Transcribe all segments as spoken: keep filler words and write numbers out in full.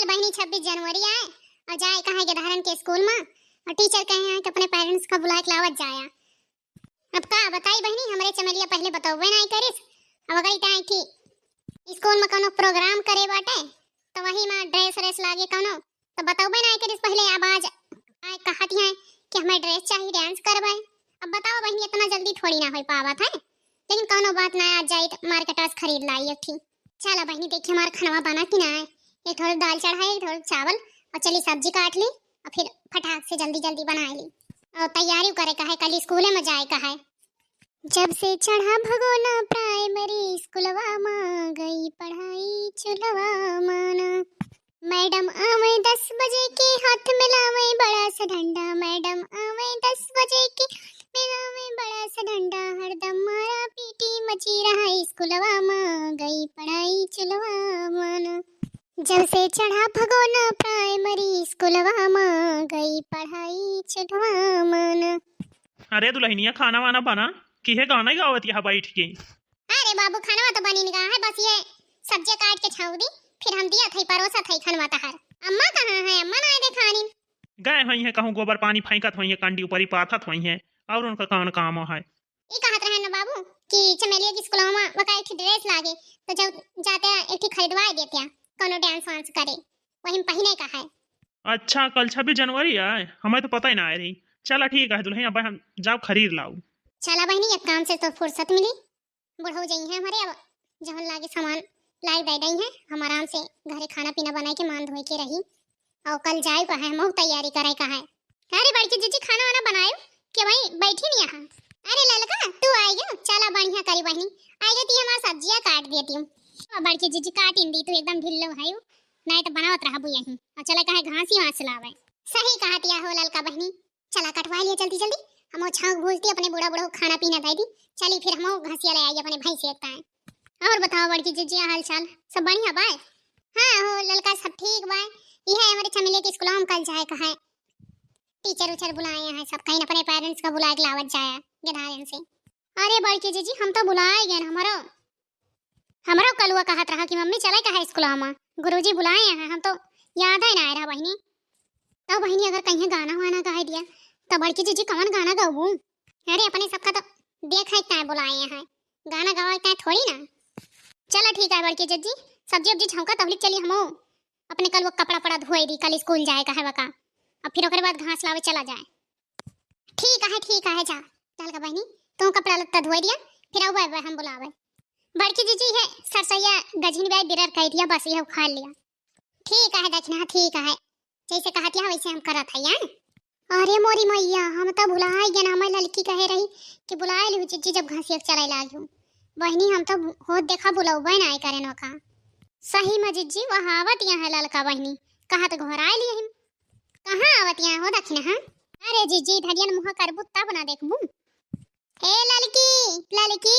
बहिनी, छब्बीस जनवरी आए और जाए कहा है गेदहरन के स्कूल में, और टीचर कहे हैं कि अपने पेरेंट्स का बुलाए के लावत जाया। अब का बताई बहिनी, हमरे चमेलिया पहले बतौबे नाई करिस। अब अगर इता थी स्कूल में कोनो प्रोग्राम करे बाटे तो वही में ड्रेस व्रेस लागे कोनो, तो बतौबे नाई करिस पहले। अब आज आए कहत हैं कि हमें ड्रेस चाहिए, डांस करबे। अब बताओ बहिनी, इतना जल्दी थोड़ी ना हो पावत है, लेकिन कोनो बात ना, आज जाई तो मार्केट से खरीद लाई एक ठी। चला बहिनी, देखी हमार खनवा बना कि ना है। एक थोड़ा दाल चढ़ाई, एक थोड़ा चावल, और चली सब्जी काट ली और फिर फटाक से जल्दी जल्दी बना ली। और तैयारी करे का है, कल स्कूले में जाए का है। जब से चढ़ा भगोना प्राइमरी स्कूलवा मा, गई पढ़ाई चुलवा माना। मैडम आवे दस बजे के, हाथ में लावे बड़ा सा डंडा। मैडम आवे दस बजे के, हाथ में लावे बड़ा सा डंडा। हरदम मारा पीटी मची रहा स्कूलवा मा, गई पढ़ाई चुलवा माना। जब से चढ़ा भगोना प्राइमरी स्कूलवा मा, गई पढ़ाई चुलवा माना। अरे दुल्हनिया, खाना वाना बना, कि है गाना गावत यहाँ बैठ के? अरे बाबू, खानवा तो बनी गा है, बस ये सब्जिया काट के छौंक दी, फिर हम दिया थई परोसा थई खनवा तहार। अम्मा कहाँ है? अम्मा ना आए दे खानी। गए होइहैं कहूँ गोबर पानी फेंकत होइहैं, कंडी ऊपरी पाथत होइहैं, और उनका कौन काम है? ई कहत रहे न बाबू कि चमेलिया के स्कूलवा में वका एक ठी ड्रेस लागे, तो जब जाते एक ठी खरीदवाए देते कोनो डांस वांस करे, वही में पहिने का है। अच्छा, कल छब्बीस जनवरी है, हमें तो पता ही ना आए रही। चला ठीक है दुल्हन, अब हम जाओ खरीद लाओ। चला बहिनी, एक काम से तो फुर्सत मिली, बुढ़ऊ जइहैं हमरे, अब जौन लागे सामान लाई दे दइहैं, हम आराम से घरे खाना पीना बनाए के मान धोए के रही। और कल जाए का है, हमहू तैयारी करे का है। अरे बड़की जीजी, खाना वाना बनायो कि वहीं बैठी नहीं यहाँ? अरे ललका, तू आई गयो, चला बढ़िया करी बहिनी, आई गई ती हमार सब्जिया काट देती हूँ। अब बड़की जीजी काट इन दी, तू एकदम ढिल्लो है, नहीं तो बनावत रहबू यहीं। और चला कहे घासी वास लावे। सही कहत या हो ललका बहिनी, चला कटवा लिया जल्दी जल्दी, हम छाँक भूजती, अपने बूढ़ा बूढ़ा खाना पीना दे दी। चली फिर हम घसिया ले आई अपने भैंस एक ताए। और बताओ बड़की जीजी, हाल चाल सब बढ़िया बाय? हाँ हो ललका, सब ठीक बाय। यह हमारे चमेलिया के स्कूल हम कल जाए का है, टीचर उचर बुलाए हैं सब, कहीं अपने पेरेंट्स का बुला के लावत जाया गेधारन से। अरे बड़की जीजी, हम तो बुलाए गए न, हमारो हमरो कलुआ कहत रहा कि मम्मी चले का है स्कूलवा में, गुरुजी बुलाए हैं, हम तो याद ही ना आए रहा बहिनी। तो बहिनी अगर कहीं गाना वाना गाए दिया तो बड़की जीजी कौन गाना गाबू? अरे अपने सबका तो देख है क्या बुलाए हैं, गाना गवाए क्या थोड़ी ना। चला ठीक है बड़की जीजी, सब्जी उब्जी छौंका तबलिक चली हमो अपने कलुआ कपड़ा पड़ा धोए दी, कल स्कूल जाए का है वका, अब फिर ओकरे बाद घास लावे चला जाए। ठीक है, ठीक है, जा ललका बहिनी, तू कपड़ा लत्ता धोए दिया, फिर आऊ बाय बाय हम बुलावे। बड़की जीजी है सरसैया गझिन बाय बिरर कह दिया, बस यह उखाड़ लिया। ठीक है दखिनहा, ठीक है, जैसे कहत है वैसे हम करत है। अरे मोरी मैया, हम तो भुलाए गए ना, हमारी लड़की कहे रही कि बुलाए लिहू जीजी जब घसिया चले लागी हूँ। बहिनी हम तो होत देखा बुलौबे ना करे नोका। सही में जीजी वह आवत यहाँ है ललका बहिनी, कहा तो घोराए लिए हम। कहाँ आवत यहाँ हो दखिनहा? अरे जीजी, धरियन मुँह करबू तब ना देखबू। ए ललकी, ललकी,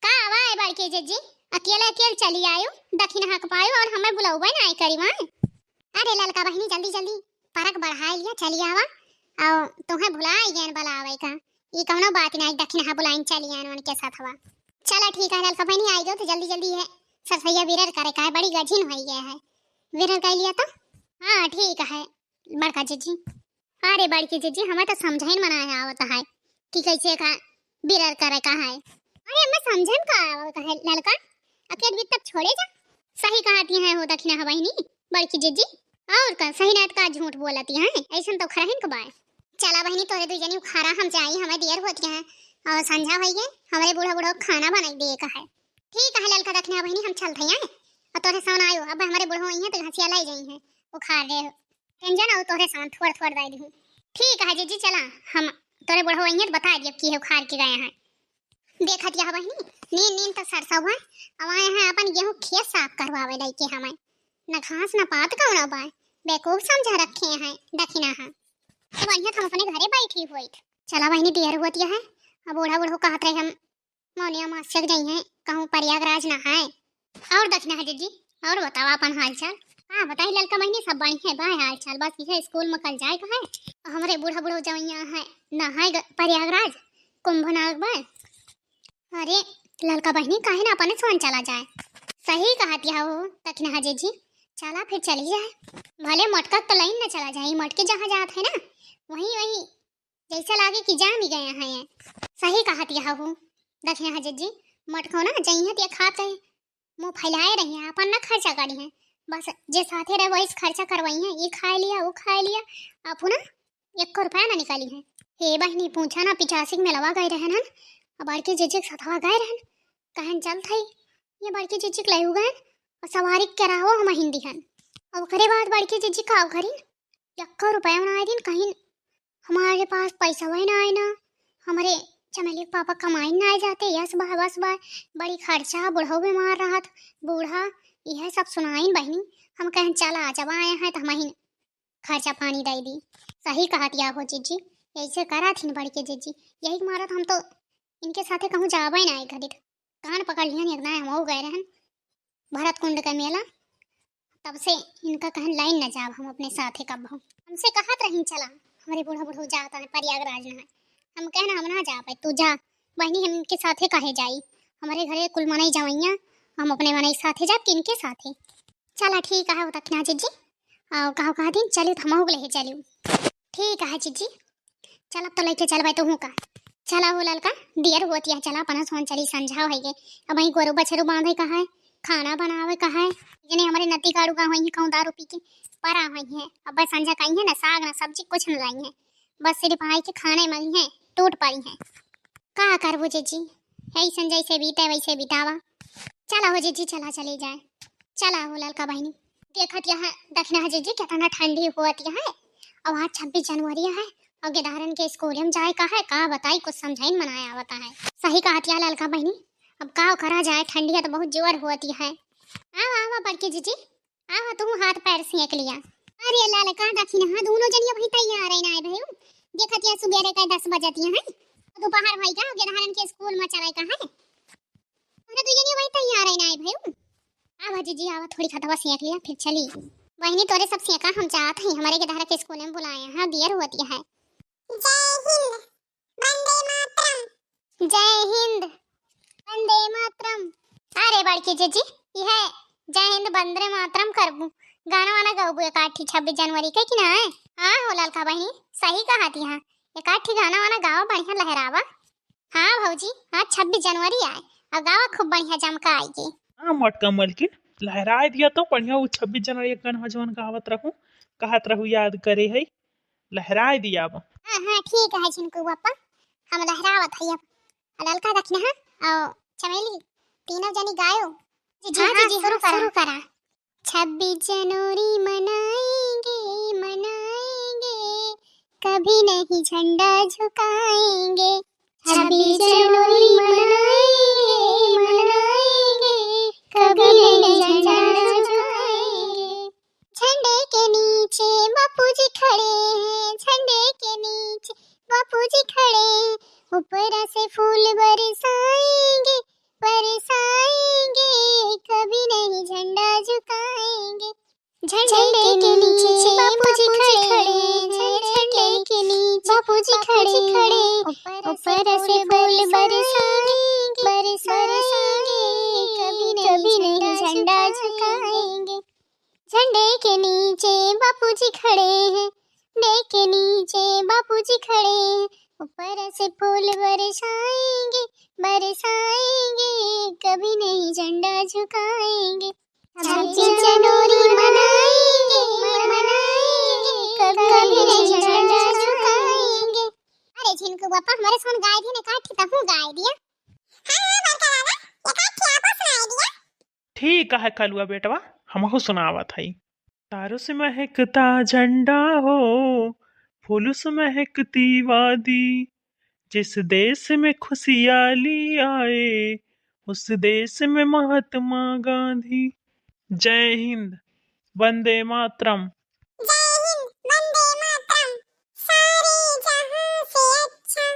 का आवा है बड़की जीजी? अकेले अकेले चली आयु, दखिनहा के पायु और हमें बुलौबे ना आई करी वहाँ। अरे ललका बहिनी, जल्दी जल्दी परक बढ़ाए लिया, चली आवा। और तुम्हें भुला ही गए बुलावे का, ई कौनो बात नहीं, दखिनहा बुलाइन चली आन उनके साथ हवा। चला ठीक है ललका बहिनी, आई गयो तो जल्दी जल्दी है सरसैया बिरर करे का है, बड़ी गझिन हो गया है, बिरर कर लिया तो। हाँ ठीक है बड़का जीजी। अरे बड़की जीजी, हमें तो समझाइन मना है आवत है कि कैसे का बिरर करे का है। अरे हमें समझाइन का आवत है ललका, अकेले भी तब छोड़े जा। सही कहती है हो दखिनहा बहिनी बड़की जीजी, और का सही नात का झूठ बोलती है, ऐसन तो खरहिन के बाय। चला बहिनी, तोरे दुई जनी उखाड़ा हम जाई, हमें देर होती है और संझा होई गए, हमरे बूढ़ा बूढ़ा खाना बनाई दे का है। ठीक है ललका दखिनहा बहिनी, हम चलते हैं और तोरे सामान आयो, अब हमरे बूढ़ा आई है तो घसिया लाई जाई है, उखाड़ दे रंजन और तोरे सामान थोड़ थोड़ दे दी। ठीक है जीजी, चला हम तोरे बूढ़ा आई है तो बता दिया की है उखाड़ के गए हैं। देखत यह बहिनी, नीन नीन तो सरसों है, अब आए हैं अपन गेहूं खेत साफ करवावे लइके हमें। न घास न पात कौनो बाय, बेवकूफ समझा रखे हैं दखिनहा। तो बढ़िया हम अपने घरे बैठी हुई। चला बहिनी, देर होती है, अब बूढ़ा बूढ़ो कहत रहे हम मौनिया मासिक जाई हैं कहूँ प्रयागराज नहाए। और दखिनहा जीजी, और बताओ अपन हाल चाल। हाँ बताई ललका बहिनी, सब बढ़िया है बाय हाल चाल, बस यह स्कूल में कल जाए का है। हमरे बूढ़ा बूढ़ो जवैया है नहाए ग-, प्रयागराज कुंभ नाग बाय। अरे ललका बहिनी, काहे ना अपने सोन चला जाए। सही कहत यह हो दखिनहा जीजी, चला फिर चली जाए, भले मोटका तो लाइन न चला जाए, मोटके जहाँ जात है ना, वहीं वहीं जैसे लागे कि जामी गए हैं। सही कहत यह हो दखिनहा जिज्जी, मोटको ना जइहें ते खात है, मुँह फैलाए रही हैं, अपन ना खर्चा करी हैं, बस जे साथे रहे वही से खर्चा करवाई हैं, ये खाए लिया, वो खाए लिया, अपना एक रुपया ना निकाली हैं। हे बहिनी, पूछा ना, पिचासी के मेलवा गए रहन हन, अब बड़की जिज्जी के सथवा गए रहन, कहन चलत है, ये बड़की जिज्जी के लहू गए और सवारी के करावो हम हिंदी हन। अब ओकरे बाद बड़की जिज्जी का करिन, यक्को रुपया ना आए दिन, कहीं हमारे पास पैसा वही ना आए ना, हमारे चमेली के पापा कमाई ना आए जाते, यस बा, बस बा, बड़ी खर्चा, बुढ़ऊ बीमार रहत, बूढ़ा, यह सब सुनाइन बहिनी। हम कहन चला जब आए हैं तो हम ही खर्चा पानी दे दी। सही कहत या हो जिज्जी, ऐसे करा थी बड़के जिज्जी, यही के मारत हम तो इनके साथे कहूँ जाबे ना एक घड़ी। कान पकड़ लिहन, एक दाएं हम गए रहन भरत कुंड के मेला, तब से इनका कहन लाइन न जाब हम अपने साथे कब हम। हमसे कहत रही चला, हमारे बूढ़ा बूढ़ा जाता है प्रयागराज न है, हम कहना हम ना जा पाए, तू जा बहनी, हम इनके साथे काहे जाई, हमारे घरे कुल मनई जवैया, हम अपने मनई साथे जाब कि इनके साथे। चला ठीक है, वो तक ना जिज्जी, आओ कहो कहा दिन चलियो तो हम ले चलियो। ठीक है जिज्जी, चल अब तो लेके चल भाई तू का। चला हो ललका, दियर होत यह चला, अपना सोन चली संझा है गे। अब वहीं गोरू बछरू बांधे का है, खाना बनावे का है। जने हमारे नती गाड़ू गा हुई है, कहूँ दारू पी के परा हुई है। अब बस संझा कहीं है ना साग ना सब्जी कुछ न लाई है, बस सिर्फ आई के खाने में है टूट पड़ी है। का करबो जिज्जी, ऐसन जैसे बीते वैसे बितावा। चला हो जिज्जी, चला चली जाए। चला हो ललका बहनी, देखत यह दखिनहा जिज्जी कितना ठंडी होत यह है। और आज छब्बीस जनवरी है और गिधारन के स्कूल में जाए का है, का बताई, कुछ समझाइन मनाया आवता है। सही कहत यह ललका बहनी, अब का करा जाए, ठंडी है तो बहुत जोर होत यह है। आवा आवा बड़की जिज्जी, आवा तू हाथ पैर सेंक लिया। अरे ललका दखिनहा दोनों जनिया वहीं तैयार है ना आए भाई, देखत यह सुबेरे का दस बजत यह है, दोपहर भाई का गिधारन के स्कूल में चले का है। तोहरा दुइयो जनी वही तैयार है ना, भाई? आवा जिज्जी, आवा, थोड़ी खतवा सेंक लिया, फिर चली। बहनी, तोरे सब सेंका हम जात हई, हमारे के तहरा के स्कूल में बुलाए हैं, दियर होती है। जय हिंद, वंदे मातरम। जय हिंद, वंदे मातरम। अरे बड़की जिज्जी, यह जय हिंद वंदे मातरम करबू, गाना वाना गाबू एकाठी छब्बीस जनवरी के कि ना? हाँ हो ललका बहनी, सही कहत यह, एकाठी गाना वाना गावा, बढ़िया लहरावा। हाँ भौजी, आज छब्बीस जनवरी आए, अब गावा खूब बढ़िया जमका आएगी। हाँ मोटका मलकिन, लहराए दिया तो बढ़िया, वो छब्बीस जनवरी के गाना जवन गावत रहू, कहत रहू याद करे है, लहराए दिया अब। हाँ हाँ ठीक है झिनकू बापा, हम लहरावत है अब। ललका दखिनहा और चमेली तीनों जनी गायो। जी, जी, हाँ, हाँ, जी, जी, शुरू हाँ, करा। शुरू करा। छब्बीस जनवरी मनाएंगे, मनाएंगे, कभी नहीं झंडा झुकाएंगे। छब्बीस जनवरी मनाएंगे, मनाएंगे, कभी नहीं झंडा झुकाएंगे। झंडे के नीचे बापू जी खड़े हैं, झंडे के नीचे बापू जी खड़े हैं, ऊपर से फूल बरसाएंगे, बरसाएंगे, कभी नहीं झंडा झुकाएंगे। झंडे के नीचे बापू जी खड़े हैं, झंडे के नीचे बापू जी खड़े हैं, ऊपर से फूल बरसाएंगे, बरसाएंगे, कभी नहीं झंडा झुकाएंगे। झंडे के नीचे बापू जी खड़े हैं, झंडे के नीचे बापू जी खड़े हैं, ऊपर से फूल बरसाएंगे, बरसाएंगे, कभी नहीं झंडा झुकाएंगे। छब्बीस जनवरी मनाएंगे, मनाएंगे, कभी नहीं झंडा झुकाएंगे। अरे झिनकू बापा, हमारे सोन गाए दिए ना, काठी तहूँ गाए दिया। हाँ, हाँ, बड़का दादा, ये काठी आपो सुनाए दिया। ठीक है कलुआ बेटवा, हमहू सुनावत हई। तारों से महकता झंडा हो, फूलों से महकती वादी, जिस देश में खुशियाली आए, उस देश में महात्मा गांधी। जय हिंद, वंदे मातरम। जय हिंद, वंदे मातरम। सारे जहां से अच्छा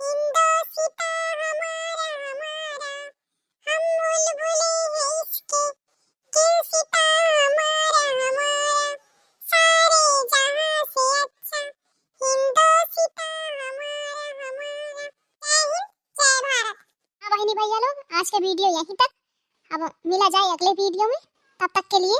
हिंदोसिता हमारा, हमारा। हम बुलबुलें हैं इसके, दिलसिता हमारा, हमारा। सारे जहां से अच्छा हिंदोसिता हमारा, हमारा। जय हिंद, जय भारत। हाँ बहनी भैया लोग, आज के video यहीं तक। अब मिला जाए अगले video में, तब तक के लिए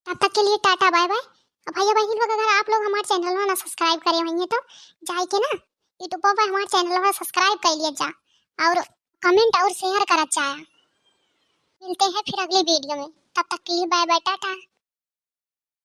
तब तक के लिए टाटा बाय बाय। अब भैया बहिन लोग, अगर आप लोग हमारे चैनल में ना सब्सक्राइब करे होइए तो जाए के ना YouTube पर हमारे चैनल में सब्सक्राइब कर लिया जा और कमेंट और शेयर करत जाया। मिलते हैं फिर अगली वीडियो में, तब तक के लिए बाय बाय, टाटा।